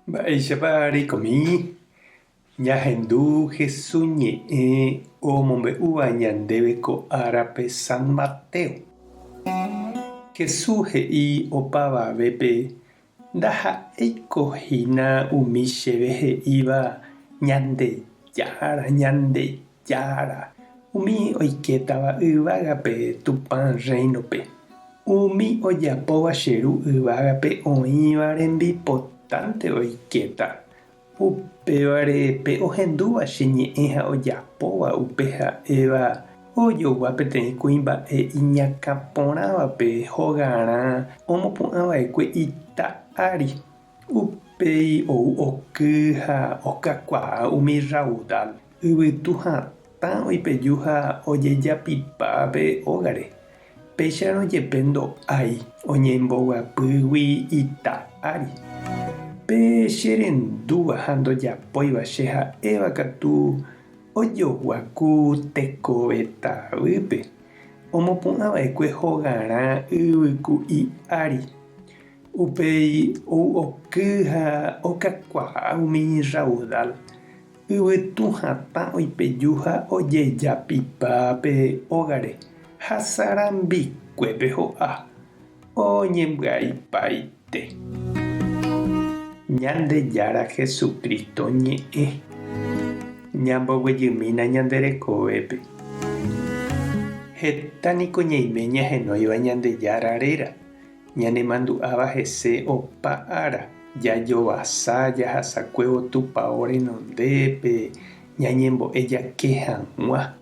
Mba'éichapa reikomi? Ñahendu Hesu ñe'ẽ omombe'úva ñandéve ko árape San Mateo. Hesu he'i opavavépe ndaha'éiko hína umi chéve he'íva Ñandejára, Ñandejára, umi oikétava yvágape Tupã Rréinope. Umi ojapóva che Ru yvágape oĩva rembipotánte oikéta. Upévare pe ohendúva che ñe'ẽ ha ojapóva upe ha'éva ojogua peteĩ kuimba'e iñakã porãvape hogarã omopu'ã va'ekue ita ári. Upéi ou oky ha okakuaa umi raudal, yvytu hatã oipeju ha ojejapipa pe ógare. Péicharõ jepe ndo'ái oñemboguapýgui ita ári. Pe che rendúva ha ndojapóiva che ha'éva katu ojogua ku tekove tavýpe, omopu'ã va'ekue hogarã yvyku'i ári. Upéi ou oky ha okakuaa umi raudal, yvytu hatã oipeju ha ojejapipa pe ógare ha sarambikuépe ho'a, oñembyaipaite. Ñandejára Jesucristo ñe'ẽ, ñamboguejymína ñande rekovépe. Heta niko ñaime ñahenóiva Ñandejára réra. Ñanemandu'áva hese opa ára, jajovasa jahasakuévo Tupao renondépe ñañembo'e jake hag̃ua.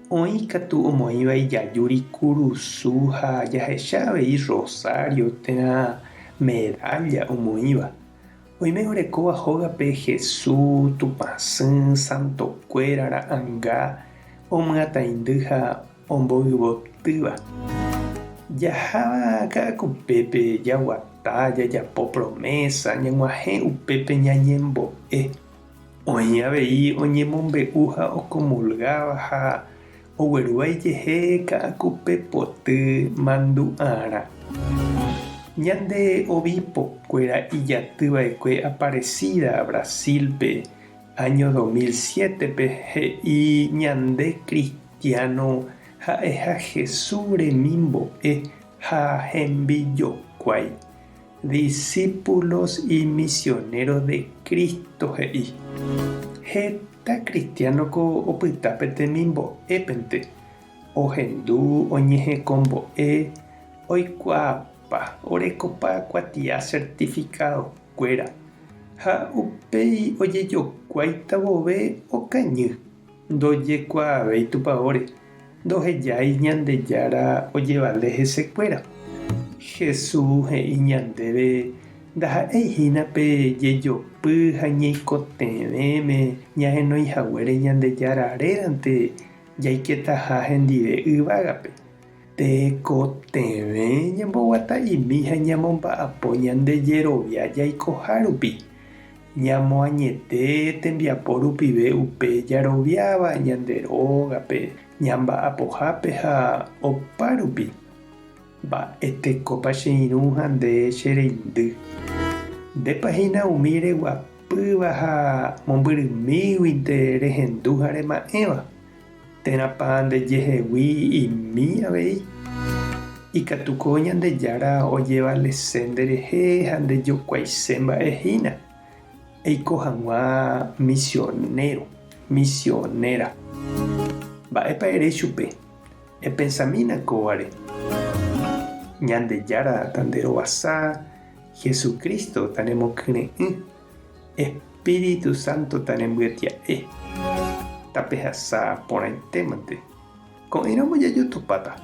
Oĩ katu omoĩva ijajúri kurusu ha jahecha avei rosario térã medalla omoĩva. Oime orekóva hógape Hesu, Tupãsy, santokuéra ra'anga omyataindy ha omboyvotýva. Jaháva ka'akupépe jaguata, jajapo promésa, ñag̃uahẽ upépe ñañembo'e. Oĩ avei oñemombe'u ha okomulgáva ha oguerúva ijehe ka'akupe poty mandu'arã. Ñande obispo-kuéra ijatyva'ekue Aparecida, Brasil-pe, áño 2007-pe he'i ñande kristiáno ha'eha Jesús remimbo'e ha hembijokuái, discípulos y misioneros de Cristo he'i. Heta kristiánoko opyta pe temimbo'épente, ohendu, oñehekombo'e, oikuaapa, orekopa kuatia certificado-kuéra. Ha upéi ojejokuáita vove okañy, ndojekuaavéi tupaóre, ndohejái Ñandejára ojevale hesekuéra. Jesús he'i ñandéve ndaha'éi hína pe jejopy ha ñeikotevẽme ñahenói haguére Ñandejára rérante jaiketaha hendive yvágape. Tekotevẽ ñamboguata'imi ha ñamomba'apo ñande jerovia jaikoha rupi, ñamoañete tembiapo rupive upe jaroviáva ñande rógape, ñamba'apohápe ha opa rupi. Mba'etekópa che irũ ha nde che reindy. Ndépa hína umi reguapýva ha mombyrymíguinte rehendu ha rema'ẽva? Térãpa ndejehegui imi avei? Ikatúko Ñandejára ojevalese nderehe ha ndejokuaise mba'e hína, eiko hag̃ua misionéro, misionéra. Mba'épa ere chupe? Epensamína kóvare. Ñandejára tanderovasa, Jesucristo tanemokyre'ỹ. Espíritu Santo tanembyetia'e, tapehasa porãitémante. Ko'ẽramo jajotopáta.